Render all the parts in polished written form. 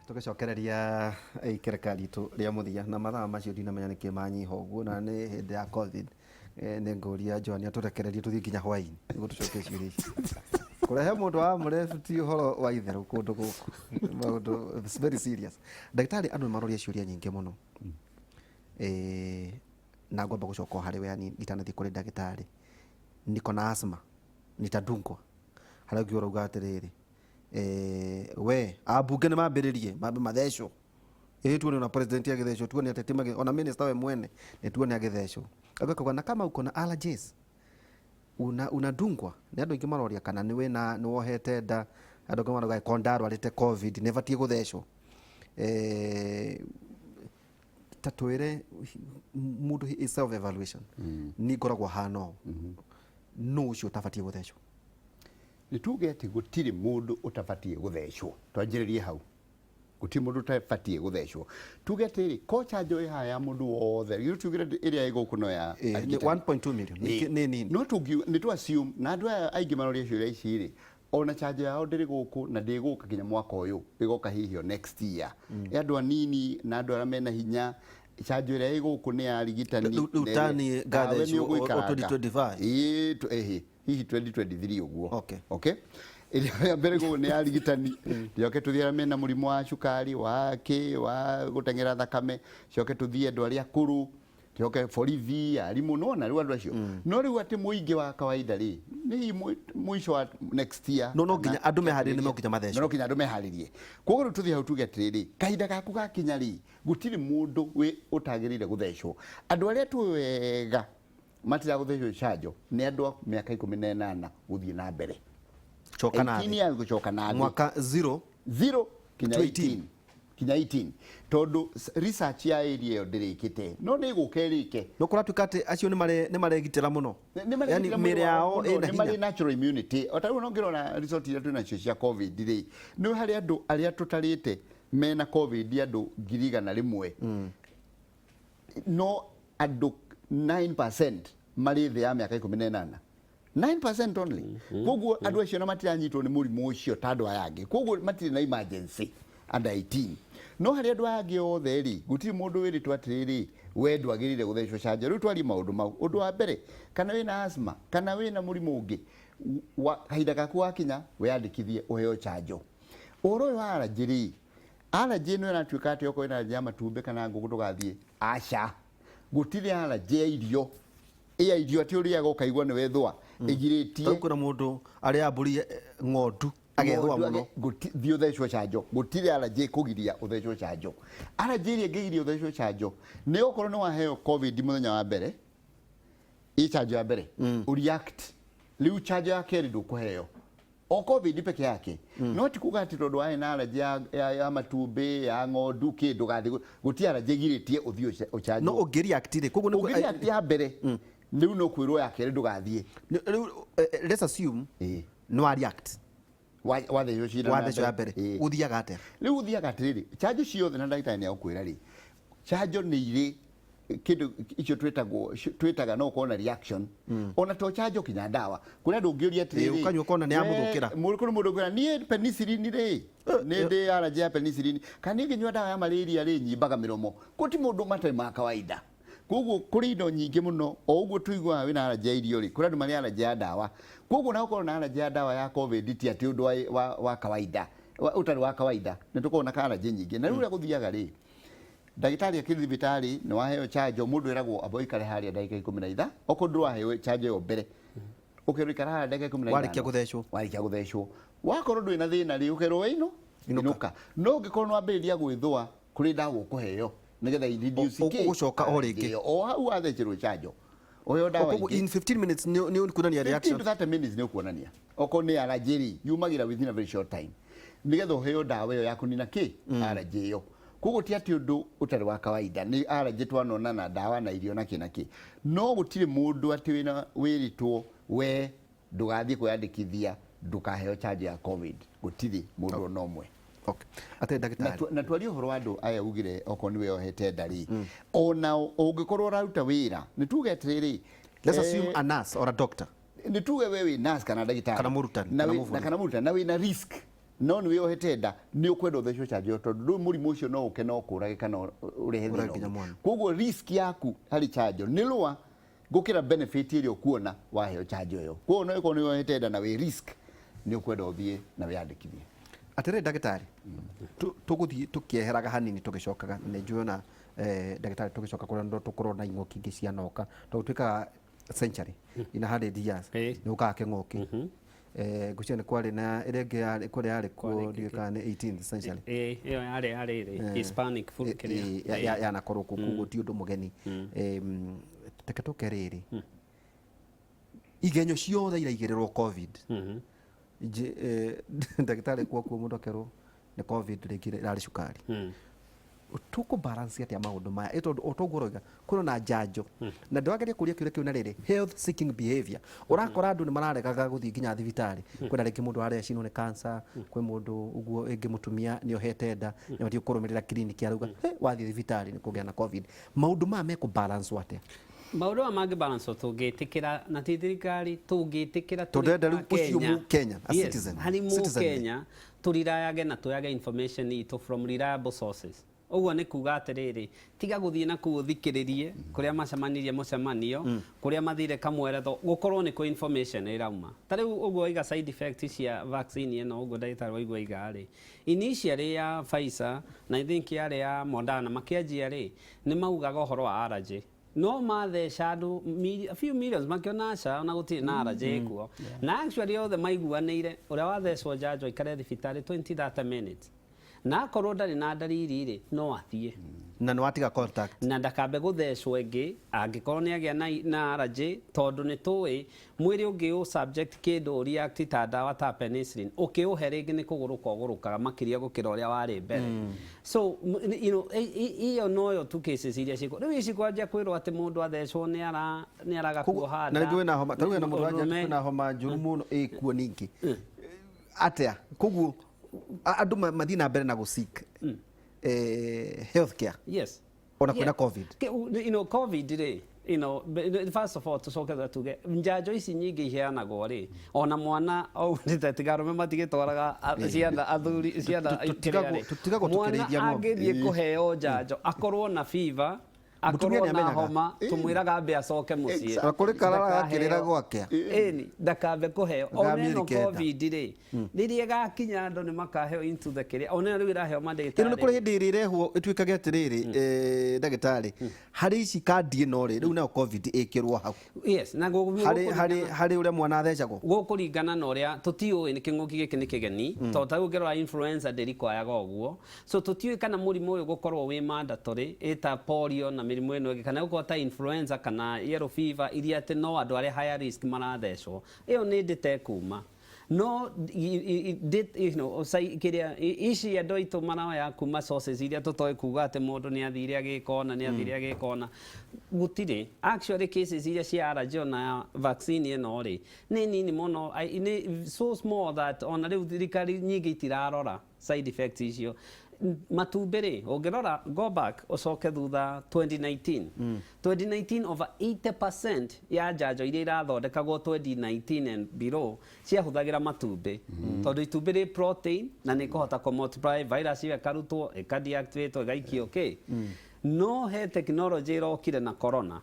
Tũgĩcokereria ikereka ritũ rĩa mũthia na mathaa macio ndinamenya nĩkĩ manyiha ũguo, na nĩ hĩndĩ ya COVID. Nĩ ngũria Joan atũrekererie tũthiĩ nginya hwaĩ-inĩ nĩguo tũcokie ciũria ici. Kũrehe mũndũ wa mũrebu ti ũhoro wa itherũ kũndũ gũkũ. Maũndũ, it's very serious. Ndagĩtarĩ, andũ nĩ maroria ciũria nyingĩ mũno. Na ngwamba gũcoka o harĩ we hanini itanathiĩ kũrĩ ndagĩtarĩ. Niko na asthma, nitadungwa. Harĩa ũngĩ ũrauga atĩrĩrĩ, we ambunge nĩ mambĩrĩrie mambe mathecwo. Ĩĩ, tuone ona president agĩthecwo, tuone ateti magĩ, ona minister we mwene nĩ tuone agĩthecwo. Angĩ akauga na kama uko na allergies unadungwa. Nĩ andũ aingĩ maroria kana nĩ wĩna nĩ wohete nda. Andũ angĩ marauga ko ndarwarĩte COVID nĩ batiĩ gũthecwo. Ta twĩre mũndũ is self evaluation. Niĩ ngoragwo hana ũũ. Nũ ũcio ũtabatiĩ gũthecwo? Nĩ tuge atĩ gũtirĩ mũndũ ũtabatiĩ gũthecwo. Twanjĩrĩrie hau. Gũtirĩ mũndũ ũtabatiĩ gũthecwo. Tuge atĩrĩ, ko chanjo ĩ haha ya mũndũ wothe, githĩ tugire ĩrĩa ĩ gũkũ no ya Nĩ arigitani? 1.2 million. Nĩ nini. No tũngiuga, nĩ tũ assume, na andũ aya aingĩ maroria ciũria ici rĩ, ona chanjo yao ndĩrĩ gũkũ na ndĩgũka nginya mwaka ũyũ, ĩgoka hihi o next year. Ĩ andũ anini na andũ arĩa mena hinya, chanjo ĩrĩa ĩ gũkũ nĩ ya arigitani. Rĩu na ta ĩrĩa- niĩ nawe ngathecwo nĩ ũgũikaranga. o 2025? Ĩĩ, ĩhĩ, hihi 2023 ũguo. Okay. Ĩrĩa ya mbere gũkũ nĩ ya arigitani. Coke tũthiĩ arĩa mena mũrimũ wa cukari, wa kĩ, wa gũteng'era thakame, coke tũthiĩ andũ arĩa akũrũ, coke borithi, arimũ, nĩwona rĩu andũ acio. No rĩu atĩ mũingĩ wa kawaida rĩ, nĩ hihi mũico wa next year. No nginya andũ meharĩrie, no nginya mathecwo. No nginya andũ meharĩrie. Koguo rĩu tũthiĩ hau tuge atĩrĩrĩ, kahinda gaku gakinya rĩ, gũtirĩ mũndũ wĩ ũtagĩrĩire gũthecwo. Andũ arĩa tũĩ wega matiragũthecwo canjo nĩ andũ a mĩaka 18 gũthiĩ na mbere. Coka na 18 thĩ. years gũcoka na thĩ. Mwaka 0 0 kinya to 18. 18. Kinya 18, tondũ research ya area ĩyo ndĩrĩkĩte, no nĩ ĩgũka ĩrĩke. No kũratuĩka atĩ acio nĩ maregitĩra mũno. Nĩ marĩ Yani gĩtĩra mĩĩrĩ mwĩrĩ wao yao mũno, ĩna nĩ marĩ hinya. natural immunity. O ta rĩu ũngĩrora result iria twĩ nacio cia COVID rĩ, nĩ harĩ andũ arĩa tũtarĩte mena COVID, andũ 100,000, no andũ 9% marĩ thĩ ya mĩaka 18, 9% only. Koguo andũ acio na matiranyitwo nĩ mũrimũ ũcio ta andũ aya angĩ, koguo matirĩ na emergency under 18. No harĩ andũ aya angĩ othe rĩ, gũtirĩ mũndũ wĩrĩtwo atĩrĩrĩ, we ndwagĩrĩire gũthecwo canjo. Rĩu twarie maũndũ mau. Ũndũ wa mbere, kana wĩna asthma kana wĩna mũrimũ ũngĩ, kahinda gaku wakinya wĩyandĩkithie ũheo chanjo. Ũhoro ũyũ wa allergy rĩ, allergy ĩno ĩratuĩka atĩ okorwo wĩna allergy ya matumbĩ kana ngũkũ ndũgathiĩ, aca. Gũtirĩ allergy ya irio, ya irio atĩ ũrĩaga ũkaigua nĩ wethũa ĩgirĩtie. Rĩu kwĩna mũndũ arĩa mbũri, ng'ondu agethũa Ng'ondu mũno. Thiĩ ũthecwo canjo. Gũtirĩ allergy ĩkũgiria ũthecwo canjo. Allergy ĩrĩa ĩngĩgiria ũthecwo canjo nĩ okorwo nĩ waheo COVID mũthenya wa mbere, ĩ chanjo ya mbere, ũreact, rĩu chanjo ya kerĩ ndũkũheo o COVID peke yake. No ti kuga atĩ tondũ warĩ na allergy ya matumbĩ, ya ng'ondu, kĩ, ndũgathiĩ. Gũtirĩ allergy ĩgirĩtie ũthiĩ ũchanjwo. No ũngĩ react rĩ, koguo nĩ Ũngĩ ya mbere, rĩu no kwĩrwo ya kerĩ ndũgathiĩ. Rĩu let's assume nĩ wa react. Wathecwo cindano. Wathecwo ya mbere, ũthiaga atĩa? Rĩu ũthiaga atĩrĩrĩ, chanjo ciothe, na ndagĩtarĩ nĩ agũkwĩra rĩ, chanjo nĩ irĩ kĩndũ icio twĩtagwo twĩtaga no ũkorwo na reaction. Ona to chanjo, kinya ndawa, kũrĩ andũ ũngĩũria atĩrĩrĩ, Ũkanyua ũkona nĩ yamũthũkĩra. Kũrĩ mũndũ ũngĩra, niĩ penicillin rĩ, nĩ ndĩ allergy ya penicillin, kana niĩ ngĩnyua ndawa ya malaria rĩ, nyimbaga mĩromo. Gũti mũndũ matarĩ ma kawaida. Koguo kũrĩ indo nyingĩ mũno. O ũguo tũiguaga wĩna allergy ya irio rĩ, kũrĩ andũ marĩ allergy ya ndawa. Koguo na ũkorwo na allergy ya ndawa ya COVID ti atĩ ũndũ wa kawaida, ũtarĩ wa kawaida. Nĩ tũkoragwo na allergy nyingĩ. Na rĩu ũrĩa gũthiaga rĩ, ndagĩtarĩ akĩrĩ thibitarĩ, nĩ waheo chanjo, mũndũ eragwo amba ũikare harĩa ndagĩka 15. Okorwo ndũraheo chanjo ĩyo mbere, ũkerwo ikara harĩa ndagĩka 15. Warĩkia gũthecwo. Warĩkia gũthecwo, wakorwo ndũrĩ na thĩna rĩ, ũkerwo we ino Inũka. Inũka. No ũngĩkorwo nĩ wambĩrĩria gwĩthũa, kũrĩ ndawa ũkũheo nĩgetha i-reduce kĩ? Ũgũcoka o rĩngĩ. Ĩyo, o hau wathecerwo chanjo, ũheo ndawa Koguo ingĩ. in 15 minutes nĩ ũkuonania 15 reaction. to 30 minutes nĩ ũkuonania. Okorwo nĩ allergy rĩ, yumagĩra within a very short time, nĩgetha ũheo ndawa ĩyo ya kũnina kĩ allergy ĩyo. Koguo ti atĩ ũndũ ũtarĩ wa kawaida, nĩ allergy twanona na ndawa na irio na kĩ na kĩ. No gũtirĩ mũndũ atĩ wĩna wĩrĩtwo we ndũgathiĩ kwĩyandĩkithia ndũkaheo chanjo ya COVID. Gũtirĩ mũndũ ona ũmwe. Okay. Atĩ Na ndagĩtarĩ. Na twarie ũhoro wa andũ aya ugire okorwo nĩwe ohete nda rĩ, ona ũngĩkorwo ũraruta wĩra, nĩ tuge atĩrĩrĩ, Let's assume a nurse or a doctor. Nĩ tuge we wĩ nurse kana ndagĩtarĩ Kana mũrutani, na kana na mũborithi. Kana mũrutani na wĩna risk. No nĩ wĩyohete nda, nĩ ũkwenda ũthecwo chanjo ĩyo, tondũ ndũĩ mũrimũ ũcio no ũke na ũkũrage kana ũrehe Ũrage thĩna nginya ũngĩ. mwana. Koguo risk yaku harĩ chanjo nĩ lower gũkĩra benefit ĩrĩa ũkuona waheo chanjo ĩyo. Koguo no ĩkorwo nĩ wĩyohete nda na wĩ risk, nĩ ũkwenda ũthiĩ na wĩyandĩkithie. Atĩrĩrĩ ndagĩtarĩ, tũgũthiĩ tũkĩeheraga hanini tũgĩcokaga, na nĩ njũĩ ona ndagĩtarĩ tũgĩcoka kũrĩa ndo tũkorwo na ing'ũki ingĩ cianoka, tondũ twĩkaga century in a 100 years nĩ gũkaga kĩng'ũki. Ngwĩciria nĩ kwarĩ na ĩrĩa ĩngĩ yarĩ kũrĩa yarĩ kuo, ndiũĩ kana nĩ 18th century. Ĩĩ, ĩyo yarĩ rĩ Hispanic flu kĩrĩa. Yanakorwo kuo, koguo ti ũndũ mũgeni. Reke tũke rĩrĩ, igenyo ciothe iraigĩrĩrwo COVID. Ndagĩtarĩ kuo mũndũ akerwo nĩ COVID, rĩngĩ ĩrarĩ cukari. Tũkũ balance atĩa maũndũ maya? Ĩ tondũ o toguo ũroiga kwĩna na njanjo, na ndĩrageria kũria kĩũria kĩu na rĩrĩ, health seeking behavior, ũrakora andũ nĩ mararegaga gũthiĩ nginya thibitarĩ. Kwĩna rĩngĩ mũndũ arecinwo nĩ cancer, kwĩ mũndũ ũguo ĩngĩ mũtumia nĩ ohete nda, nĩ abatiĩ kũrũmĩrĩra kiriniki, arauga "He, wathiĩ thibitarĩ nĩ kũgĩa na COVID." Maũndũ maya mekũ balance atĩa? Maũndũ maya mangĩ balance tũngĩtĩkĩra, na ti thirikari, tũngĩtĩkĩra Tondũ ndĩrenda rĩu ũcio Mũkenya, a Yes, citizen, harĩ citizen. Mũkenya tũrirayage na tuyage information itũ from reliable sources. Ũguo nĩ kuga atĩrĩrĩ, tiga gũthiĩ na kũu ũthikĩrĩrie kũrĩa macemanirie mũcemanio, kũrĩa mathire kamweretho, gũkorwo nĩ kũ information ĩrauma. Ta rĩu ũguo waiga side effect cia vaccine ĩno, ũguo ndagĩtarĩ waigua aiga rĩ, initially ya Pfizer na I think yarĩ ya Moderna, makĩanjia rĩ, nĩ maugaga ũhoro wa allergy, no matheca andũ a few millions, makĩona aca, ona gũtirĩ na allergy ĩkuo. Na actually othe maiguanĩire ũrĩa wathecwo njanjo aikare thibitarĩ 20 30 minutes, na akorwo ndarĩ na ndariri rĩ, no athiĩ. Na nĩ watiga contact. Na ndakambe gũthecwo ĩngĩ angĩkorwo nĩ agĩa na allergy, tondũ nĩ tũĩ mwĩrĩ ũngĩ ũ subject kĩndũ react ta ndawa ta penicillin, ũkĩũhe rĩngĩ nĩ kũgũrũka ũgũrũkaga makĩria gũkĩra ũrĩa warĩ mbere. So ĩyo noyo tu cases iria ciĩkuo rĩu ici, kwanjia kwĩrwo atĩ mũndũ athecwo nĩ araga kuoha na nda. Rĩngĩ wĩna homa, ta rĩu wĩna mũndũ wanja ũrũme. Kwĩna homa njũru mũno ĩkuo ningĩ atĩa? Koguo andũ mathiĩ na mbere na gũ seek health care ona kwĩna COVID. COVID rĩ, first of all, tũcoke tuge njanjo ici nyingĩ iheanagwo rĩ, ona mwana tiga arũme matigĩtwaraga ciana, athuri ciana kĩrĩa rĩ. Tũtigagwo Mwana tũkĩrĩithia ng'ombe. angĩthiĩ kũheo njanjo akorwo na fever, Mũtumia akorwo na nĩamenyaga. homa, tũmwĩraga ambe acoke mũciĩ. Na kũrĩ karara gakĩrĩra Ndakaheo. gwakĩa. Ĩni, ndakambe kũheo Thaa ona mĩeri ĩno 9. COVID rĩ, rĩrĩa ĩgakinya andũ nĩ makaheo into the kĩrĩa, ona ĩno rĩu ĩraheo Ĩno nĩ kũrĩ mandagĩtarĩ. Hĩndĩ ĩrĩa ĩrehwo ĩtuĩkage atĩrĩrĩ, ndagĩtarĩ, harĩ ici kandi ĩno rĩ, rĩu nayo COVID ĩkĩrwo hau Yes, na harĩ ũrĩa mwana athecagwo. Gũkũringana na ũrĩa tũtiũĩ nĩ kĩng'ũki gĩkĩ nĩ kĩgeni, tondũ ta rĩu ũngĩrora influenza ndĩrikwayaga ũguo, so tũtiũĩ kana mũrimũ ũyũ gũkorwo wĩ mandatory ĩta polio na mĩrimũ ĩno ĩngĩ, kana gũkorwo ta influenza kana yellow fever iria atĩ no andũ arĩa higher risk marathecwo. Ĩyo nĩ ndĩte kuma no kĩrĩa ici andũ aitũ maroya kuma sources iria tũtoĩ, kuga atĩ mũndũ nĩ athire agĩka ũna, nĩ athire agĩka ũna, gũtirĩ. Actually cases iria cia allergy ona vaccine ĩno rĩ, nĩ nini mũno, nĩ so small that ona rĩu thirikari nyingĩ itirarora side effects icio. Matumbĩ rĩ, ũngĩrora, go back, ũcoke thutha 2019, 2019 over 80% ya njanjo iria irathondekagwo 2019 and below ciahũthagĩra matumbĩ, tondũ itumbĩ rĩ protein na nĩ kũhota kũ multiply virus ĩyo, ĩkarutwo, ĩka ĩgaikio kĩ. No he technology ĩrokire na corona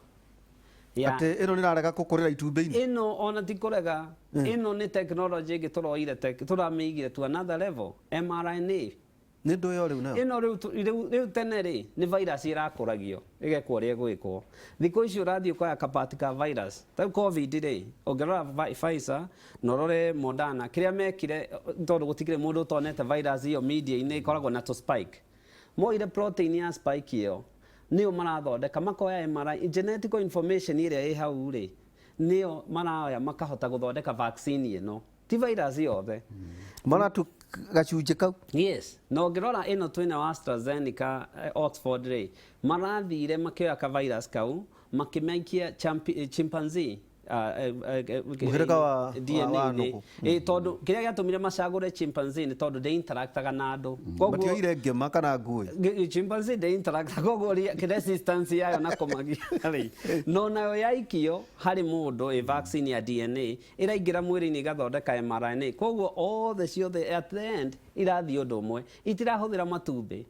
ya Atĩ ĩno nĩ ĩrarega kũkũrĩra itumbĩ-inĩ. Ĩno ona ti kũrega, ĩno nĩ technology ĩngĩ tũroire, tũramĩigire to another level, mRNA. Nĩ ndũ ĩyo rĩu nayo? Ĩno rĩu rĩu tene rĩ, nĩ virus ĩrakũragio ĩgekwo ũrĩa ĩgwĩkwo. Thikũ ici ũrathiĩ ũkoya kapati ka virus. Ta rĩu COVID rĩ, ũngĩrora Pfizer na ũrore Moderna, kĩrĩa mekire, tondũ gũtikĩrĩ mũndũ ũtonete virus ĩyo media-inĩ, ĩkoragwo na tũ spike. Moire protein ya spike ĩyo, nĩyo marathondeka, makoya mRNA genetical information ĩrĩa ĩ hau rĩ, nĩyo maroya makahota gũthondeka vaccine ĩno, ti virus yothe. Maratu gacunjĩ kau. Yes, na ũngĩrora ĩno twĩna wa AstraZeneca, Oxford rĩ, marathire makĩoya ka virus kau makĩmaikia chimpanzee. Mũhĩrĩga wa DNA-inĩ. nũgũ. Ĩ, tondũ kĩrĩa gĩatũmire macagũre chimpanzee nĩ tondũ ndĩ interactaga na andũ. Koguo Matioire ngĩma kana ngui. Chimpanzee ndĩ interact, koguo resistance yayo na kũmagia rĩ, no nayo yaikio harĩ mũndũ ĩ vaccine ya DNA ĩraingĩra mwĩrĩ-inĩ ĩgathondeka mRNA, koguo othe ciothe at the end irathiĩ ũndũ ũmwe, itirahũthĩra matumbĩ.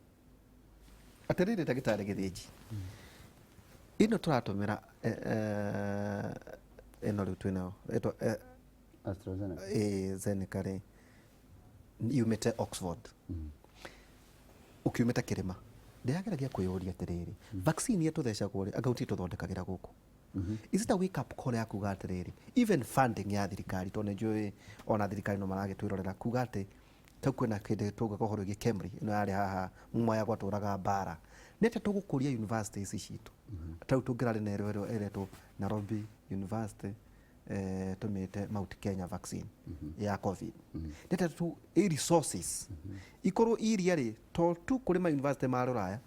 Atĩrĩrĩ ndagĩtarĩ Gĩthĩnji, ĩno tũratũmĩra ĩno rĩu twĩnayo ĩtwa AstraZeneca. Zeneca rĩ, yumĩte Oxford, ũkiumĩte kĩrĩma, ndĩrageragia kwĩyũria atĩrĩrĩ, vaccine ĩrĩa tũthecagwo rĩ, anga gũtirĩ tũthondekagĩra gũkũ? Is it a wake up call ya kuga atĩrĩrĩ, even funding ya thirikari, tondũ nĩnjũĩ ona thirikari no maragĩtwĩrorera, kuga atĩ tau kwĩna kĩndũ tũgwĩka ũhoro wĩgiĩ KEMRI ĩno yarĩ haha Mwaya gwatũraga mbara, nĩ atĩa tũgũkũria university ici citũ? Tau tũngĩrarĩ na ĩrĩa ĩretwo Nairobi University, tũmĩte Mount Kenya vaccine ya COVID, nĩ atĩa tu ĩ resources ikorwo iria rĩ to tu kũrĩ ma university ma rũraya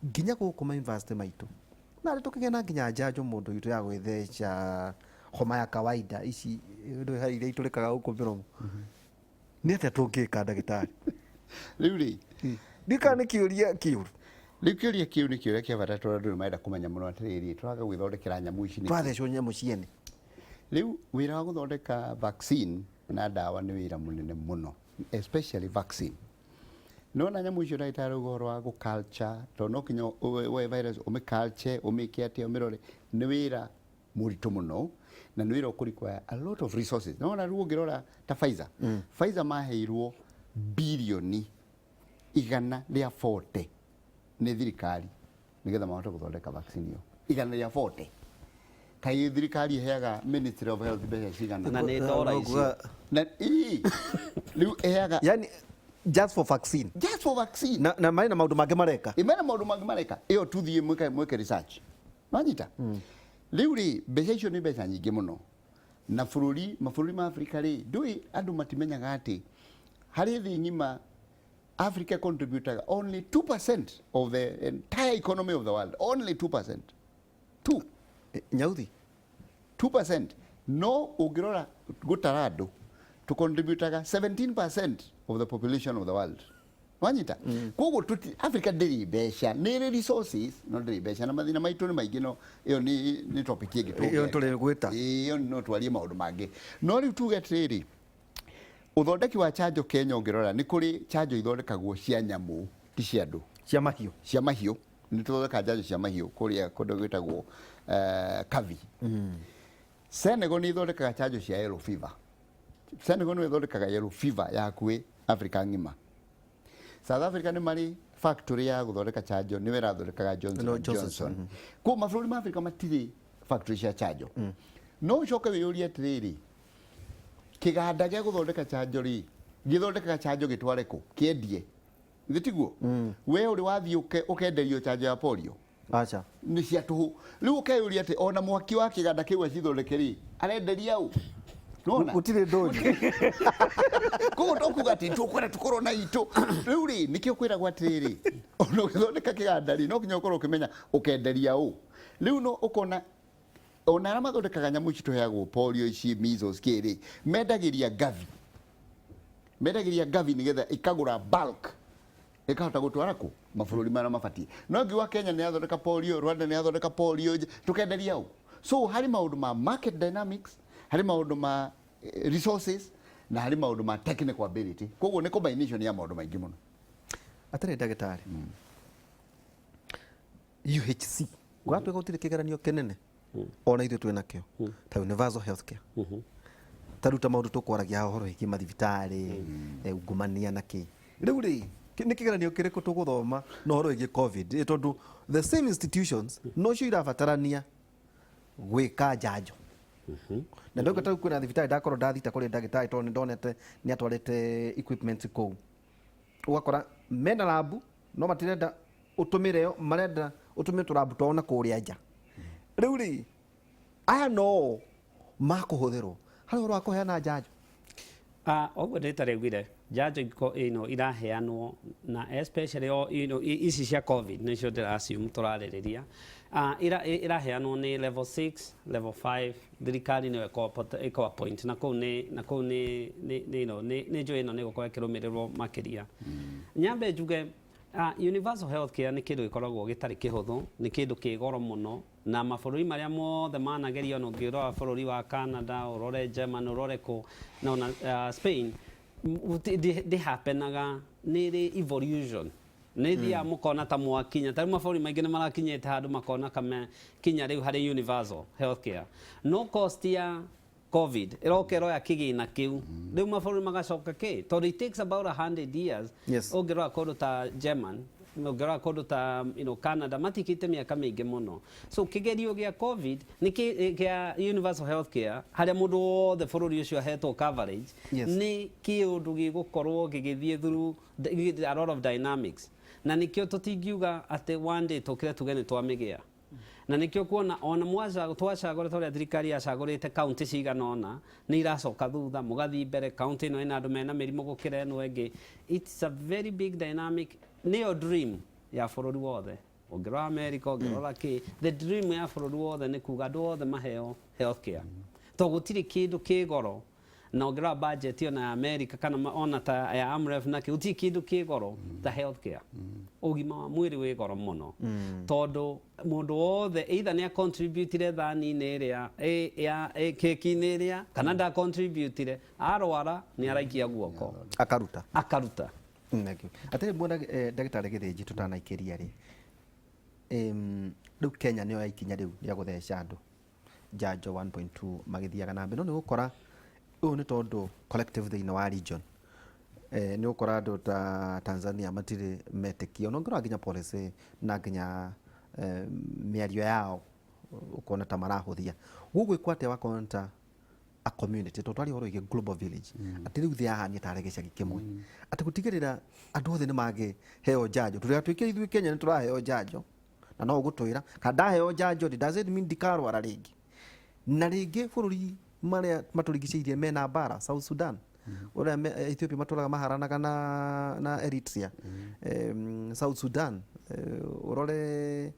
nginya gũkũ ma university maitũ, na rĩ tũkĩgĩa na nginya njanjo mũndũ witũ ya gwĩtheca homa ya kawaida ici ndũĩ harĩ iria itũrĩkaga gũkũ mĩromo? Nĩ atĩa tũngĩka, ndagĩtarĩ? Rĩu rĩ, ndika nĩ kĩũria kĩũru. Rĩu kĩũria kĩu nĩ kĩũria kĩa bata, tondũ andũ nĩ marenda kũmenya mũno atĩrĩrĩ, tũraga gwĩthondekera nyamũ ici nĩkĩ? Twathecwo nyamũ ciene. Rĩu wĩra wa gũthondeka vaccine na ndawa nĩ wĩra mũnene mũno, especially vaccine. Nona nyamũ icio ndagĩtarĩ auga ũhoro wa gũ-culture, tondũ no kinya woe virus ũmĩ-culture, ũmĩke atĩa, ũmĩrore, nĩ wĩra mũritũ mũno na nĩ wĩra ũkũ require a lot of resources. Nona rĩu ũngĩrora ta Pfizer, Pfizer maheirwo birioni 140 nĩ thirikari nĩgetha mahote gũthondeka vaccine ĩyo. 140. Kaĩ thirikari ĩheaga Ministry of Health mbeca cigana? Na nĩ ndora icio. Na ii rĩu ĩheaga Yani just for vaccine? Just for vaccine. Na marĩ na maũndũ mangĩ mareka. Imena maũndũ mangĩ mareka. Ĩyo tuthiĩ mwĩke research, wanyita? Rĩu rĩ, mbeca icio nĩ mbeca nyingĩ mũno, na bũrũri mabũrũri ma Afrika rĩ, ndũĩ andũ matimenyaga atĩ harĩ thĩ ng'ima Africa contributaga only 2% of the entire economy of the world, only 2%, 2. Nyauthi. 2%, no ũngĩrora gũtara andũ tũcontributaga 17% of the population of the world, wanyita? Koguo tuti Africa ndĩrĩ mbeca, nĩ ĩrĩ resources no ndĩrĩ mbeca, na mathĩna maitũ nĩ maingĩ, no ĩyo nĩ topic ĩngĩ. Ĩyo tũrĩ gwĩta. Ĩyo no twarie maũndũ mangĩ, no rĩu tuge atĩrĩrĩ, ũthondeki wa chanjo Kenya, ũngĩrora nĩ kũrĩ chanjo ithondekagwo cia nyamũ, ti cia andũ. Cia mahiũ. Cia mahiũ. Nĩ tũthondekaga njanjo cia mahiũ kũrĩa kũndũ gwĩtagwo Kavi. Senegal nĩ ithondekaga chanjo cia yellow fever. Senegal nĩ ithondekaga yellow fever ya hakuhĩ Africa ng'ima. South Africa nĩ marĩ factory ya gũthondeka chanjo, nĩwe ĩrathondekaga Johnson No, and Johnson. Johnson. Koguo mabũrũri ma Africa matirĩ factory cia chanjo. No ũcoke wĩyũrie atĩrĩrĩ, kĩganda gĩa gũthondeka chanjo rĩ, gĩthondekaga chanjo gĩtware kũ, kĩendie? Githĩ tiguo we ũrĩ wathiĩ ũkenderio chanjo ya polio? Acha. Nĩ cia tũhũ. Rĩu ũkeyũria atĩ ona mwaki wa kĩganda kĩu acithondeke rĩ, arenderia ũ? Nĩwona? Gũtirĩ ndũnyũ. Koguo to kuga atĩ tũkwenda tũkorwo na itũ. Rĩu rĩ, nĩkĩo kwĩragwo atĩrĩrĩ, ona ũgĩthondeka kĩganda rĩ, no nginya ũkorwo ũkĩmenya ũkenderia ũ. Rĩu no ũkona ona arĩa mathondekaga nyamũ ici tũheagwo, polio ici, measles, kĩrĩ, mendagĩria Gavi, mendagĩria Gavi nĩgetha ĩkagũra bulk, ĩkahota gũtwara kũ mabũrũri marĩa mabatiĩ. No ngiuga Kenya nĩ yathondeka polio, Rwanda nĩ yathondeka polio, tũkenderia ũ? So harĩ maũndũ ma market dynamics, harĩ maũndũ ma resources, na harĩ maũndũ ma technical ability. Koguo nĩ combination ya maũndũ maingĩ mũno. Atĩrĩ ndagĩtarĩ, UHC gwatuĩka gũtirĩ kĩgeranio kĩnene ona ithuĩ twĩ nakĩo ta universal healthcare, ta rĩu ta maũndũ tũkwaragia haha ũhoro wĩgiĩ mathibitarĩ, ungumania na kĩ. Rĩu rĩ, nĩ kĩgeranio kĩrĩkũ tũgũthoma na ũhoro wĩgiĩ COVID? Tondũ the same institutions nocio irabatarania gwĩka njanjo, na ndauga tarĩu kwĩna thibitarĩ ndakorwo ndathita kũrĩ ndagĩtarĩ, tondũ nĩ ndonete nĩ atwarĩte equipment kũu, ũgakora mena lab no matirenda ũtũmĩre yo, marenda ũtũmĩre tũrabu twao na kũrĩa nja. Rĩu rĩ, aya no makũhũthĩrwo harĩ ũhoro wa kũheana njanjo? Ah, ũguo ndĩtarĩ augire njanjo iko ĩno iraheanwo. Na especially ici cia COVID nĩcio ndĩra assume tũrarĩrĩria. Iraheanwo nĩ level 6, level 5, thirikari nĩyo ĩkũ appoint na kũu nĩ na kũu nĩ nĩ nĩ you know, nĩ nĩ njũĩ ĩno nĩ gũkorwo ĩkĩrũmĩrĩrwo makĩria. Nyambe njuge universal health care nĩ kĩndũ gĩkoragwo gĩtarĩ kĩhũthũ, nĩ kĩndũ kĩ goro mũno, na mabũrũri marĩa mothe manageria, ona ũngĩrora bũrũri wa Canada, ũrore Germany, ũrore kũ na ona Spain, ndĩhapenaga, nĩ ĩrĩ evolution, nĩ thiaga mũkona ta mwakinya. Ta rĩu mabũrũri maingĩ nĩ marakinyĩte handũ makona kame kinya rĩu harĩ universal health care, no cost ya COVID ĩroka ĩroya kĩgĩna kĩu, rĩu mabũrũri magacoka kĩ, tondũ it takes about 100 years. Ũngĩrora kũndũ ta German, ũngĩrora kũndũ ta Canada, matikĩte mĩaka mĩingĩ mũno. So kĩgerio gĩa COVID nĩ kĩa universal health care, harĩa mũndũ wothe bũrũri ũcio ahetwo coverage, nĩ kĩũndũ gĩgũkorwo gĩgĩthiĩ through a lot of dynamics, na nĩkĩo tũtingiuga atĩ one day tũkĩre tuge nĩ twamĩgĩa. Na nĩkĩo kuona ona twacagũra, ta ũrĩa thirikari yacagũrĩte kaunti cigana ũna, nĩ iracoka thutha, mũgathiĩ mbere, kaunti ĩno ĩna andũ mena mĩrimũ gũkĩra ĩno ĩngĩ. It's a very big dynamic. Nĩyo dream ya bũrũri wothe. Ũngĩrora America, ũngĩrora kĩ, the dream ya bũrũri wothe nĩ kuga andũ othe maheo health care, to gũtirĩ kĩndũ kĩ goro. Na ũngĩrora budget ona ya America kana ona ta ya AMREF na kĩ, gũtirĩ kĩndũ kĩ goro ta health care. Ũgima wa mwĩrĩ wĩ goro mũno, tondũ mũndũ wothe either nĩ acontributire thani-inĩ ĩrĩa ya keki-inĩ ĩrĩa, kana ndacontributire, arwara nĩ araikia guoko. Akaruta. Akaruta. Thank you. Atĩrĩ mwena ndagĩtarĩ Gĩthĩnji, tũtanaikĩria rĩ, rĩu Kenya nĩyo ya ikinya rĩu rĩa gũtheca andũ njanjo 1.2, magĩthiaga na mbere, no nĩ ũgũkora ũyũ nĩ tondũ collective thĩinĩ wa region, nĩ ũgũkora andũ ta Tanzania matirĩ metĩkia, ona ũngĩrora nginya policy na nginya mĩario yao, ũkona ta marahũthia. Gũgwĩkwo atĩa wakona ta a community, tondũ twaria ũhoro wĩgiĩ global village, atĩ rĩu thĩ yahania tarĩ gĩcagi kĩmwe, atĩ gũtigĩrĩra andũ othe nĩ mangĩheo njanjo? Tũtigatuĩke ithuĩ Kenya nĩ tũraheo njanjo na no ũgũtwĩra kana ndaheo njanjo rĩ, does it mean ndikarwara rĩngĩ? Na rĩngĩ bũrũri marĩa matũrigicĩirie mena mbara, South Sudan, ũrĩa Ethiopia matũraga maharanaga na Eritrea, South Sudan, ũrore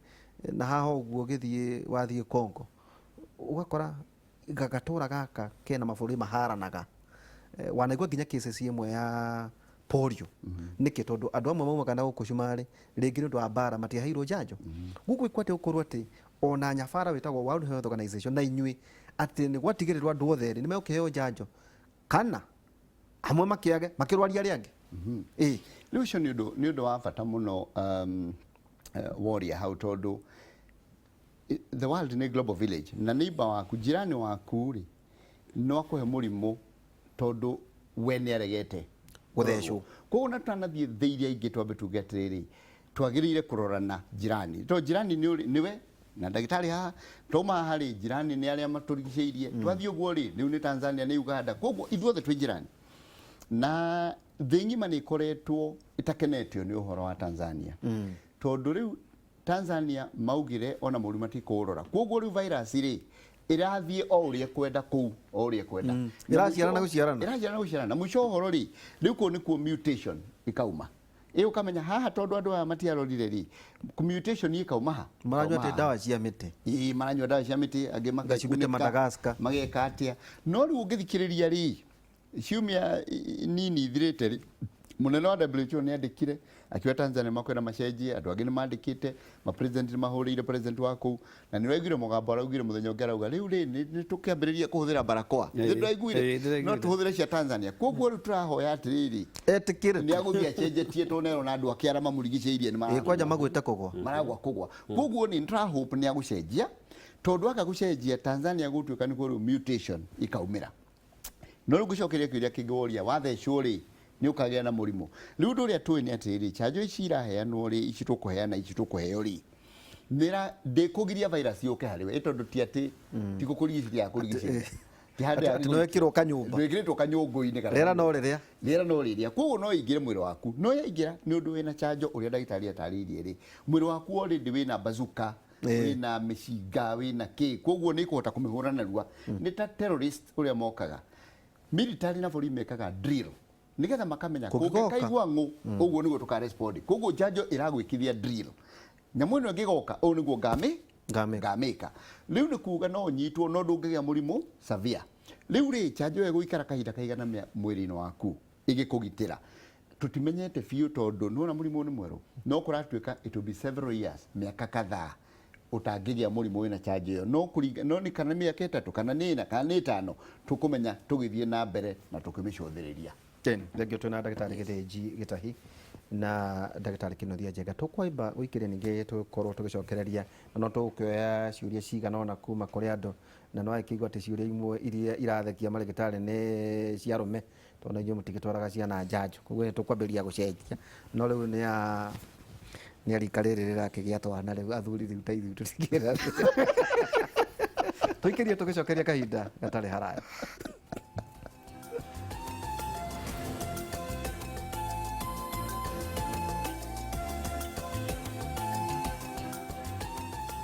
na haha ũguo ũgĩthiĩ wathiĩ Congo, ũgakora gatũra gaka kena mabũrũri maharanaga. Wanaigua nginya cases ĩmwe ya polio. Nĩkĩ? Tondũ andũ amwe maumaga na gũkũ cumarĩ, rĩngĩ nĩ ũndũ wa mbara matiaheirwo njanjo. Gũgwĩkwo atĩ gũkorwo atĩ ona nyabara wĩtagwo World Health Organization na inyuĩ, atĩ nĩ gwatigĩrĩrwo andũ othe rĩ nĩ megũkĩheo njanjo, kana amwe makĩage makĩrwaria arĩa angĩ? Ĩ. Rĩu ũcio nĩ ũndũ wa bata mũno woria hau, tondũ the world nĩ global village, na neighbor waku, jirani waku rĩ, no akũhe mũrimũ tondũ we nĩ aregete gũthecwo. Koguo na tũtanathiĩ thĩ iria ingĩ, twambe tuge atĩrĩrĩ, twagĩrĩire kũrorana jirani, tondũ jirani nĩ nĩwe na ndagĩtarĩ haha twauma haha rĩ, jirani nĩ arĩa matũrigicĩirie. Twathiĩ ũguo rĩ, rĩu nĩ Tanzania, nĩ Uganda, koguo ithuothe twĩ jirani. Na thĩ ng'ima nĩ ĩkoretwo ĩtakenetio nĩ ũhoro wa Tanzania, tondũ rĩu Tanzania maugire ona mũrimũ matikũũrora, koguo rĩu virus rĩ ĩrathiĩ o ũrĩa kwenda kũu, o ũrĩa kwenda. Ĩraciarana gũciarana. Ĩraciarana gũciarana, na mũico wa ũhoro rĩ, rĩu kũu nĩkuo mutation ĩkauma, ĩ ũkamenya haha tondũ andũ aya matiarorire rĩ, mutation ĩkauma ha. Maranyua ĩkauma atĩ haha. Ndawa cia mĩtĩ. Ĩĩ, maranyua ndawa cia mĩtĩ, angĩ Nga ciumĩte magakunĩka, Madagascar. mageka atĩa. No rĩu ũngĩthikĩrĩria rĩ, ciumia nini ithirĩte rĩ, mũnene wa WHO nĩ andĩkire akiuga Tanzania makwenda macenjie. Andũ angĩ nĩ mandĩkĩte, ma president nĩ mahũrĩire president wa kũu, na nĩ ũraiguire mũgambo araugire mũthenya ũngĩ, arauga rĩu rĩ nĩ tũkĩambĩrĩria kũhũthĩra barakoa. Nĩ ndũraiguire? Ĩĩ, ndĩraiguire. No tũhũthĩre cia Tanzania. Koguo rĩu tũrahoya atĩrĩrĩ, etĩkĩre nĩ agũthiĩ acenjetie, tondũ nĩarona andũ ake arĩa mamũrigicĩirie nĩ Ĩ, kwanja magwĩte kũgwa. Maragwa kũgwa. Koguo nĩ ndĩra hope nĩ agũcenjia, tondũ aga gũcenjia, Tanzania gũtuĩka nĩkuo rĩu mutation ikaumĩra. No rĩu ngũcokeria kĩũria kĩngĩ woria, wathecwo rĩ, nĩ ũkagĩa na mũrimũ? Rĩu ũndũ ũrĩa tũĩ nĩ atĩrĩrĩ, njanjo ici iraheanwo rĩ, ici tũkũheana, ici tũkũheo rĩ, nĩra ndĩkũgiria virus yũke harĩ we, tondũ ti atĩ ti gũkũrigicĩria yakũrigicĩria. Ti handũ Atĩ nĩwekĩrwo kanyũmba. Ndwĩkĩrĩtwo kanyũngũ-inĩ kana Rĩera no rĩrĩa. Rĩera no rĩrĩa, koguo no ĩingĩre mwĩrĩ waku. No yaingĩra, nĩ ũndũ wĩna chanjo ũrĩa ndagĩtarĩ atarĩirie rĩ, mwĩrĩ waku already wĩna bazooka, wĩna mĩcinga, wĩna kĩ, koguo nĩ ĩkũhota kũmĩhũra narua. Nĩ ta terrorist ũrĩa mokaga, military na borithi mekaga drill. Nigetha makamenya Kũngĩgoka. kũngĩkaigua ng'ũ, ũguo nĩguo tũkarespond. Koguo njanjo ĩragwĩkithia drill, nyamũ ĩno ĩngĩgoka, ũũ nĩguo ngami Ngamĩka. Ngamĩka. Rĩu nĩ kuga no ũnyitwo no ndũngĩgĩa mũrimũ severe. Rĩu rĩ, njanjo ĩyo ĩgũikara kahinda kaigana mwĩrĩ-inĩ waku ĩgĩkũgitĩra, tũtimenyete biũ, tondũ nĩwona mũrimũ nĩ mwerũ, no kũratuĩka it will be several years, mĩaka kadhaa ũtangĩgĩa mũrimũ wĩna chanjo ĩyo, no kũringa no nĩ kana mĩaka 3 kana nĩ 4 kana nĩ 5, tũkũmenya tũgĩthiĩ na mbere na tũkĩmĩcũthĩrĩria. Thengiũ. Twĩna ndagĩtarĩ Gĩthĩnji Gĩtahi na ndagĩtarĩ Kĩnuthia Njenga. Tũkwamba gũikĩria, ningĩ tũkorwo tũgĩcokereria, na no tũgũkĩoya ciũria cigana ũna kuma kũrĩ andũ, na no agĩkĩigua atĩ ciũria imwe iria irathekia marĩgĩtarĩ nĩ cia arũme, tondũ inyuĩ mũtigĩtwaraga ciana njanjo. Koguo nĩ tũkwambĩrĩria gũcenjia, no rĩu nĩ a rika rĩrĩ rĩrakĩgĩa twana rĩu, athuri rĩu ta ithuĩ tũtikĩra. Tũikĩrie tũgĩcokeria kahinda gatarĩ haraya.